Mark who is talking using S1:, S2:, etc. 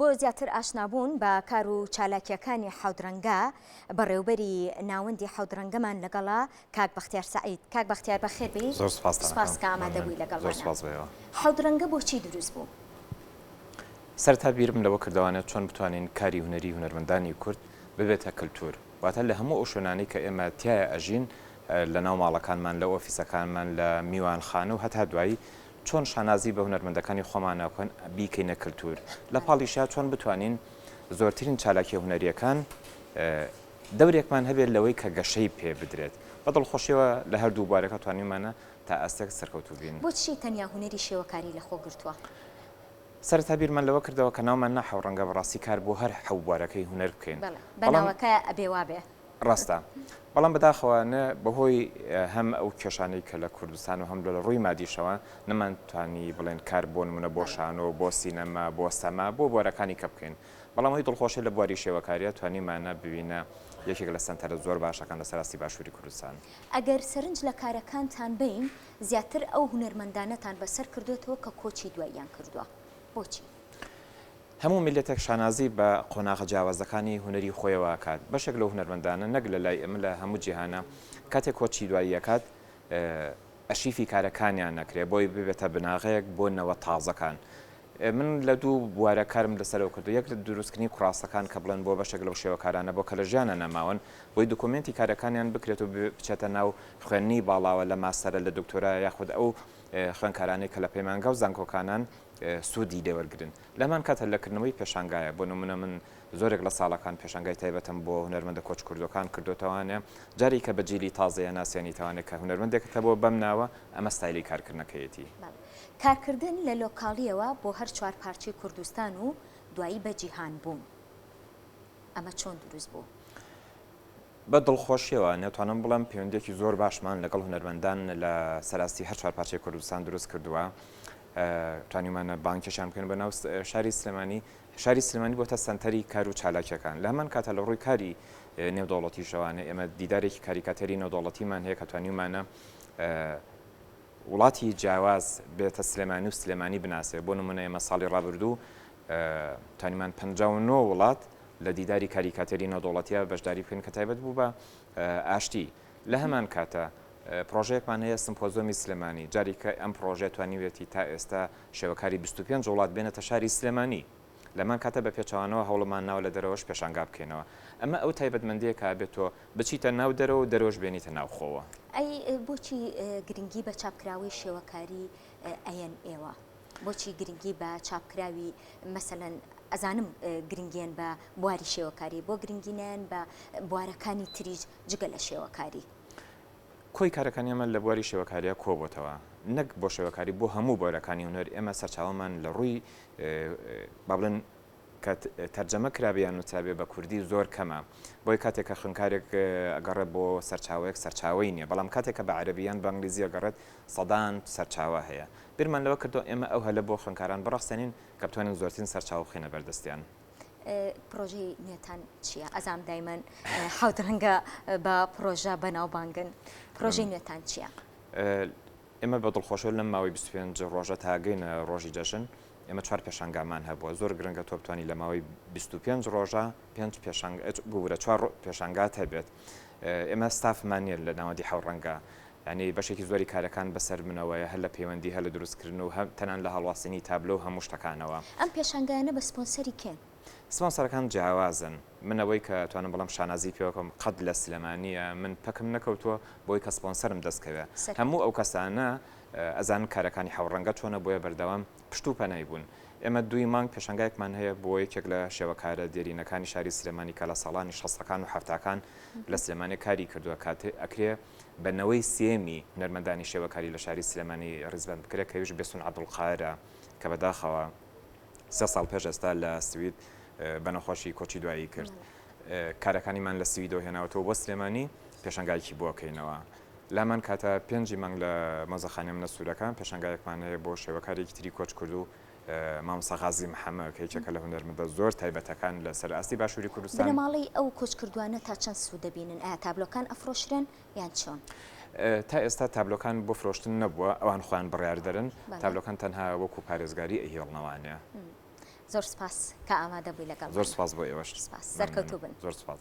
S1: بۆ زیاتر ئاشنابوون بە کار و چالاکییەکانی حەوتڕەنگە، بەڕێوبەری ناوەندی حەوتڕەنگەمان لەگەڵە کاک بەختیار سەعید. کاک بەختیار بەخێر بێی.
S2: زۆر سوپاستان ئەکەم.
S1: سوپاس کە ئامادە بووی لەگەڵمانا.
S2: زۆر سوپاس بۆ ئێوە.
S1: حەوتڕەنگە بۆچی دروست بوو؟
S2: سەرەتا بیرم لەوە کردەوانە چۆن بتوانین کاری هونەری هونەرمەندانی کورد ببێتە کلتور. واتە لە هەموو ئەو شوێنانەی کە ئێمە تیایا ئەژین، لە ناو ماڵەکانمان، لە ئۆفیسەکانمان، لە میوانخانە و هەتا دوایی، چۆن شانازی بە هونەرمەندەکانی خۆمانەوە بکەن بیکەینە کلتور، لە پاڵیشا چۆن بتوانین زۆرترین چالاکیە هونەریەکان دەورێکمان هەبێت لەوەی کە گەشەی پێ بدرێت. بە دڵخۆشیەوە لە هەردوو بوارەکە توانیومانە تا ئاستێک سەرکەوتوو بین.
S1: بۆچی تەنیا هونەری شێوەکاری لەخۆ گرتووە؟
S2: سەرەتا بیرمان لەوە کردەوە کە ناومان نا حەوڕەنگە بەڕاستی کار بۆ هەر حەو بوارەکەی هونەر بکەین.
S1: بەڵێ بە ناوەکە ئەبێ وابێ.
S2: ڕاستە بەڵام بەداخەوە نە بەهۆی هەم ئەو کێشانەی کە لە کوردستان و هەم لە ڕووی مادیشەوە نەمانتوانی بڵێن کار بۆ نمونە بۆ شانۆ بۆ سینەما بۆ سەما بۆ بوارەکانی کە بکەین بەڵام هۆی دڵخۆشی لە بواری شێوەکاریە توانیمانە ببینە یەکێک لە سەنتەرە زۆر باشەکان لەسەر ئاستی باشووری کوردستان.
S1: ئەگەر سەرنج لە کارەکانتان بەین زیاتر ئەو هونەرمەندانەتان بەسەر کردۆتەوە کە کۆچی دواییان کردووە بۆچی؟
S2: هەموو میللەتێک شانازی بە قۆناغە جیاوازەکانی هونەری خۆیەوە ئەکات، بەشێک لەو هونەرمەندانە نەک لە لای ئێمە لە هەموو جیهانا کاتێک کۆچی دوایی ئەکات ئەرشیفی کارەکانیان ئەکرێ بۆی ببێتە بناغەیەک بۆ نەوە تازەکان. من لە دوو بوارە کارم لەسەرەوە کردووە یەک دروستکردنی کوڕاسەکان کە بڵێن بۆ بەشێک لەو شێوەکارانە بۆ کە لە ژیانا نەماون بۆی دوکۆمێنتی کارەکانیان بکرێت و بچێتە ناو خوێندنی باڵاوە لە ماستەرە لە دکتۆرا یاخود ئەو خوێندکارانەی کە لە پەیمانگا و زانکۆکانان سوودی لێوەرگرن. لەهەمان کاتە لە کردنەوەی پێشانگایە، بۆ نموونە من زۆرێک لە ساڵەکان پێشانگای تایبەتم بۆ هونەرمەندە کۆچکردووەکان کردۆتەوانێ، جارێک کە بە جیلی تازەیە ناسێنیتەوانێ کە هونەرمەندێکت هەبووە بەم ناوە، ئەمە ستایلی کارکردنەکەیەتی.
S1: بەڵێ. کارکردن لە لۆکاڵییەوە بۆ هەر چوارپارچەی کوردستان و دوایی بە جیهان بوون، ئەمە چۆن دروست بوو؟
S2: بە دڵخۆشیەوە نەتوانم بڵێم پەیوەندیەکی زۆر باشمان لەگەڵ هونەرمەندان لە سەراستی هەر چوار پارچەی کوردستان دروست کردووە توانیمانە بانگکێشیان بکەین بە ناو شاری سلێمانی شاری سلێمانی بۆتە سەنتەری کار و چالاکیەکان لە هەمان کاتە لە ڕووی کاری نێودەوڵەتیشەوانە ئێمە دیدارێکی کاریکاتێری نێودەوڵەتیمان هەیە کە توانیومانە وڵاتی جیاواز بێتە سلێمانی و سلێمانی بناسێ بۆ نمونە ئێمە ساڵی ڕابردوو توانیمان 59 وڵات لە دیداری کاریکاتێری نێودەوڵەتییا بەشداری بکەین کە تایبەت بوو بە ئاشتی. لە هەمان کاتا پڕۆژەیەکمان هەیە سمپۆزۆمی سلێمانی، جاری کە ئەم پڕۆژەیە توانیویەتی تا ئێستا شێوەکاری 25 وڵات بێنێتە شاری سلێمانی. لەمان کاتە بە پێچەوانەوە هەوڵمان ناوە لە دەرەوەش پێشانگا بکەینەوە. ئەمە ئەو تایبەتمەندییە کە ئەبێت تۆ بچیتە ناو دەرەوە و دەرەوەش بێنیتە ناوخۆوە.
S1: ئەی بۆچی گرنگی بە چاپکراوەی شێوەکاری ئەیەن ئێوە؟ بۆچی گرنگی بە چاپکراوی مەسەلەن ئەزانم گرنگیان بە بواری شێوەکاری بۆ گرنگی نایەن بە بوارەکانی تریش جگە لە شێوەکاری؟
S2: کۆی کارەکانی ئێمە لە بواری شێوەکارییا کۆبۆتەوە نەک بۆ شێوەکاری بۆ هەموو بوارەکانی هونەر ئێمە سەرچاوەمان لە ڕووی با بڵێن کە تەرجەمە کرابێ یان نووسرابێ بە کوردی زۆر کەمە بۆیە کاتێک کە خوێندکارێک ئەگەڕێ بۆ سەرچاوەیەک سەرچاوەی نییە بەڵام کاتێک کە بە عەرەبی یان بە ئینگلیزی ئەگەڕێت سەدان سەرچاوە هەیە بیرمان لەوە کردەوە ئێمە ئەو هەلە بۆ خوێندکاران بڕەخسێنین کە بتوانین زۆرترین سەرچاوە بخەینە بەردەستیان.
S1: پرۆژەی نوێتان چییە؟ ئەزانم دایمەن حەوت ڕەنگە بە پرۆژە بەناوبانگن، پرۆژەی نوێتان چییە؟
S2: ئێمە بە دڵخۆشیەوە لەم ماوەی 25 ڕۆژە تا گەینە ڕۆژی جەژن ئێمە چوار پێشانگامان هەبووە زۆر گرنگە تۆ بتوانی لە ماوەی 25 ڕۆژە پێنج پێشانگ ببورە چوار پێشانگات هەبێت ئێمە ستافمان نییە لە ناوەندی حەوت ڕەنگە یانی بەشێکی زۆری کارەکان بەسەر منەوەیە هەر لە پەیوەندی هەر لە دروستکردن و هەم تەنان لە هەڵواسینی تابلۆ و هەموو شتەکانەوە.
S1: ئەم پێشانگایانە بە سپۆنسەری کێن؟
S2: سپۆنسەرەکان جیاوازن، من ئەوەی کە ئەتوانم بڵێم شانازی پێوە بکەم قەت لە سلێمانییە من پەکم نەکەوتووە بۆی کە سپۆنسەرم دەست کەوێ، هەموو ئەو کەسانە ئەزانن کارەکانی حەوڕەنگە چۆنە بۆیە بەردەوام پشت و پەنای بوون. ئێمە دووی مانگ پێشانگایەکمان هەیە بۆ یەکێک لە شێوەکارە دێرینەکانی شاری سلێمانی کە لە ساڵانی شەستەکان و حەفتاکان لە سلێمانی کاری کردووە کە ئەکرێ بە نەوەی سێیەمی هونەرمەندانی شێوەکاری لە شاری سلێمانی ڕیزبەند بکرێت کە ئەویش بێستون عەبدولقادرە کە بەداخەوە سێ ساڵ پێش ئێستا لە سوید بە نەخۆشی کۆچی دوایی کرد. کارەکانیمان لە سویدەوە هێناوەتەوە بۆ سلێمانی پێشانگایەکی بۆ کەینەوە. لامان کاتە پێنجی مانگ لە مۆزەخانەی منە سوورەکان پێشانگایەکمان هەیە بۆ شێوەکارێکی تری کۆچکردوو مامۆستا غازی محەممە کە یەکێکە لە هونەرمەندە زۆر تایبەتەکان لەسەر ئاستی باشووری کوردستان.
S1: بنەماڵەی ئەو کۆچکردووانە تا چەند سوود دەبینن؟ ئایا تابلۆکان ئەفرۆشرێن یان چۆن؟
S2: تا ئێستا تابلۆکان بۆ فرۆشتن نەبووە، ئەوان خۆیان بڕیاردەرن، تابلۆکان تەنها وەکو پارێزگاری ئەیهێڵنەوانێ.
S1: زۆر سپاس کە ئامادە بووی لەگەڵمان.
S2: زۆر سپاس بۆ ئێوەش.
S1: سپاس. سەرکەوتوو بن.
S2: زۆر سپاس.